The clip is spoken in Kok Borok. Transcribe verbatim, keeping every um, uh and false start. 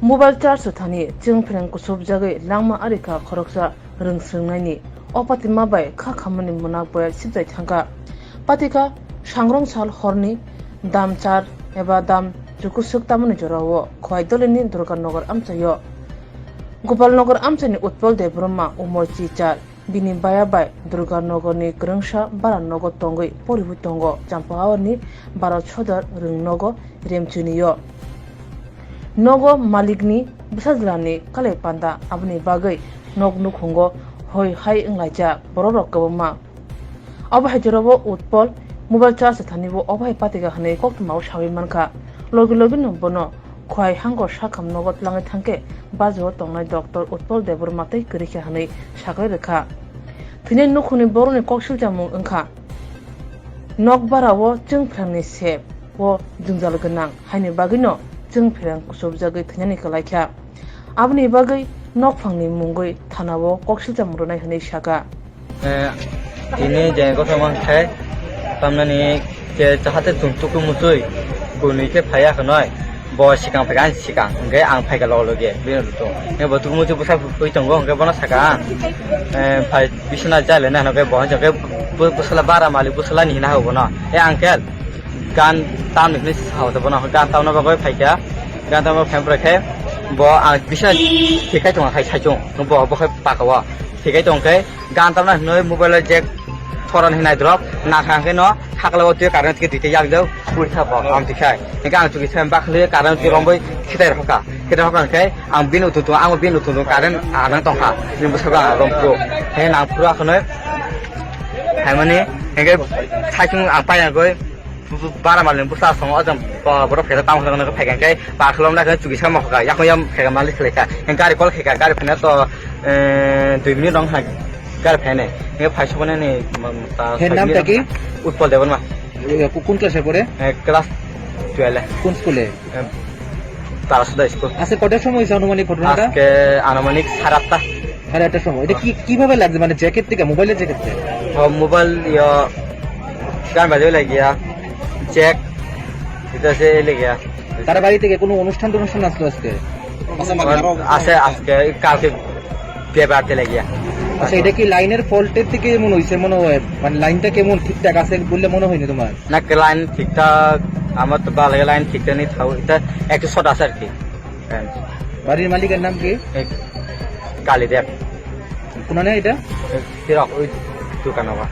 Mobile charge thani chwng phreng kusubjagwi langma arikha khoroksa rwng swrwngnaini. O patima bai kha khamani mwnak bai sibjai thangkha. Patikha sangrong sal horni dam char eba dam chukuswk tamani jorao Khowai Dolini Durganagar amchaio. Gopalnagar amchaini Utpal Debbarma umor chi char. Bini baya bai Durganagarni kwrwngsa bara nogo tongwi poriwi tongo, Champaharni Bharat Sodar rwng nogo Remchunio. Nogo malikni bwsajlani kalai panda, aboni bagwi nok nukhungo hoi hai wnglaijak bororok kwbangma. Obo hai jorabo Utpal mobile charge thanibo obo hai patika hwnwi koktwmao sawi mankha. Logi logino bono Khowai hango sakham nogo tlangwi thangkhe bajao tongnai doctor Utpal Debbarma tei kwrwikha hwnwi saklai rwkha. Thwinai nukhungni borokni kok silchamung wngkha nok barao chwng phrangni sep o jwngjal gwnang, haini bagwino chwng phrang kusubjagwi thwinani kwlaikha. Aboni bagwi nokphangni mungwi thanao kok silcham rwnai hwnwi sakha. Eh, tini je kothoma khe tamnani je chahate chwng tuku muchwi kunui khe phaiya khnoi, bo sikang phaikha, ang sikang hwnkhe ang phaikha loge loge bini rwtong. Hwnkhe bo tuku muchwi bwsa bui tongo, hwnkhe bono sakha ang, eh, phai biswna jale na hwnkhe bo hwnkhe bwsala bara malik bwsalani hina hobo no. E uncle, gan tamni hwnwi sa bono, gan tamna bagwi phaikha, gan tamna phai khe bo ang biswna thikai tongo khai saichung, bo bo khai pakao thikai tongkhe. Gan tamna hinwi mobile o jack thoran hinwi naidrop, nakha hwnkhe no hakla o twi current khe duita yak jak puri tha bo, am tikhai. Hwnkhe ang chukisa bakhle current khe romwi khitai rokha. Khitai rokha hwnkhe ang bini utung tung, ang bini utung tung current anang tongkha. Bini bwskango ang rom phuru. He nang phuru akhonwi phaimani hwnkhe saichung ang paiyagwi bara malni bwsa song o jang borok pheta tamo hwnwi phaikha hwnkhe. Pakhulom na khe chukisa mohka yakung yam khe malik khlaikha. Gari call khaikha, gari phano to, eh, dui minute rong hai gari phai nai. Nge phai soknani, ma, ma, ta Her naam kya ki? Utpal Debbarma. Ye, ko-, কোন ক্লাসে পড়ে? Eh, class twelve. কোন স্কুলে? Eh, Tarasada school. আজকে কটার সময় হয়েছে আনুমানিক ঘটনাটা? আজকে আনুমানিক সাড়ে আটটা। সাড়ে আটটার সময়। এটা কি, কিভাবে লাগছে? মানে জ্যাকেট থেকে, মোবাইলের জ্যাকেট থেকে? Oh, mobile, yo, gan bajo lagi ya. Jack. Itu sih lagi ya. তার বাড়ি থেকে কোনো অনুষ্ঠান টনুষ্ঠান আসলো আজকে? আছে আজকে, কালকে বিয়ে বাড়িতে লেগে। আচ্ছা, এটা কি লাইনের ফল্টের থেকে এমন হয়েছে মনে হয়? মানে লাইনটা কেমন ঠিকঠাক আছে বললে মনে হয়নি তোমার? না, লাইন ঠিকঠাক, আমার তো ভালো লাগে, লাইন ঠিকঠাক নেই, তাও এটা একটু শর্ট আছে আর কি। হ্যাঁ। বাড়ির মালিকের নাম কি? এই কালীদেব। কোনানে এটা? এই ফিরক, ওই দোকান আবার।